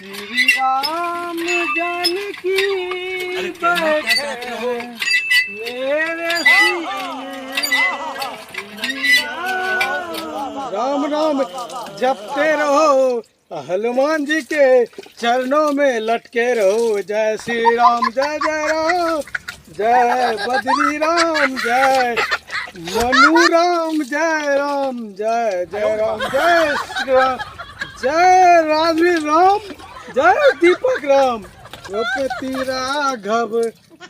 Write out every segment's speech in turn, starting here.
श्री राम जानकी बैठे मेरे राम राम जपते रहो, हनुमान जी के चरणों में लटके रहो। जय श्री राम, जय जय राम, जय बद्री राम, जय मनु राम, जय राम, जय जय राम, जय श्री राम, जय राजवीर राम, जय दीपक राम, रघुपति राघव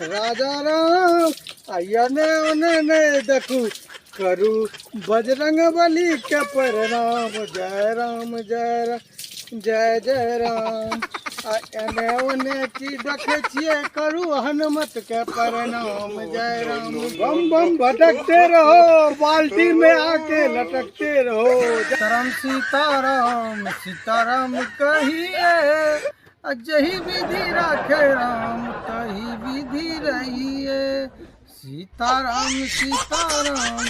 राजा राम। आइया ने ओने ने देखू, करू बजरंग बली के प्रणाम। जय राम, जय राम, जय जय राम। आ एने ओने की देखै छियै, करू हनुमत के प्रणाम। जय राम। बम बम भटकते रहो, बाल्टी में आके लटकते रहो। राम सीताराम सीताराम कहिए, आ जही विधि राखे राम तही विधि रहिए। सीताराम सीताराम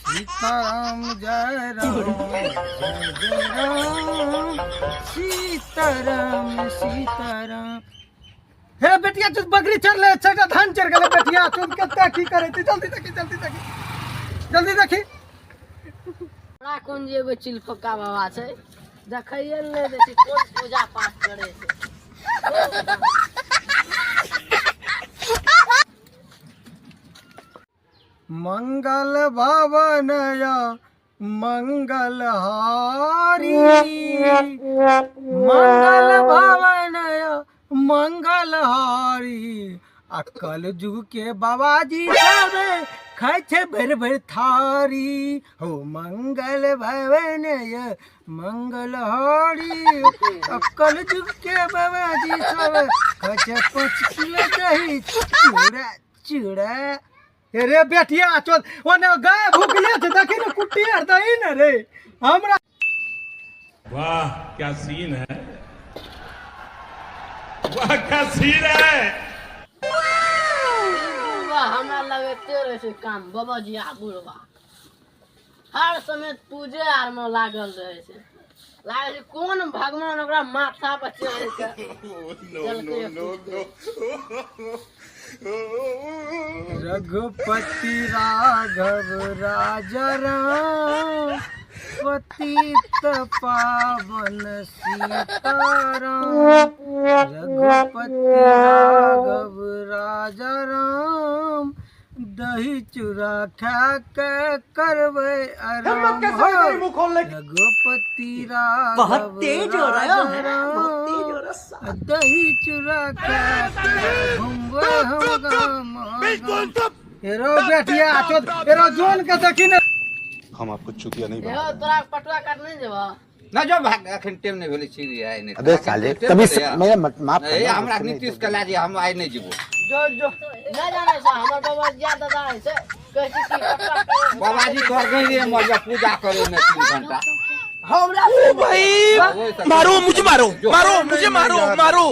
सीताराम, जय राम, जय जय राम, सीताराम सीताराम। हे बेटिया, तू बकरी चर ले, छटा धान चर गेलै। बेटिया, तू कते की करै छी? जल्दी देखी, जल्दी देखी, जल्दी देखी। हमरा कोन जे एगो चिलफक्का बाबा छै, देखैए नहि दै छै, कोन पूजा पाठ करै छै। मंगल भवन या मंगल हारी, मंगल भवन या मंगल हारी। आ कल युग के बाबाजी सब खाइ छै भरि भरि थारी हो। मंगल भवन या मंगल हारी, आ कल युग के बाबाजी सब खाइ छै 5 किलो दही चूड़ा चूड़ा। रे बेटिया चल, ओने गाय भूखले छै, देखी ने, कुट्टी आर दही ने रे हमरा। वाह, क्या सीन है! वाह, क्या सीन है! बुढ़बा हमरा लगैते रहै छै काम। बाबाजी आ बुढ़बा हर समय पूजे आर मे लागल रहै छै। लागै छै कोन भगवान ओकरा माथा पर चढ़ि के देलकै। रघुपति राघव राजा राम, पतित पावन सीताराम। रघुपति राघव राजा राम, दही चूड़ा खा के करबै आराम हो। रघुपति राघव बहुत तेज हो रहा है, राजा बहुत तेज हो राम, रहा है। दही चूड़ा खा के घुमबै हम गाम गाम। एरो बेटिया चोद, एरो जोन के देखी ने। हम आपको चुतिया नहीं यौ बना तोरा पटुआ काट नहि जेबह? ना जो भाग, अखन टाइम नहि भेलै छी आइ नहि। अबे साले, कभी मेरा मत माफ नहीं करना, हमरा मुझसे नहीं नीतीश के लए जे हम आइ नहि जेबो। जो जो, नहि जानै छ, हमर बाबा जिया दादा होइ छै, कहै छै कि पटुआ काटि- बाबाजी तोहर गई मर जा पूजा करे में 3 घंटा। हमरा भाई मारो मुझे, मारो, मारो मुझे, मारो, मारो।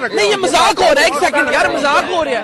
नहीं, ये मजाक हो रहा है, एक सेकंड यार, मजाक हो रहा है।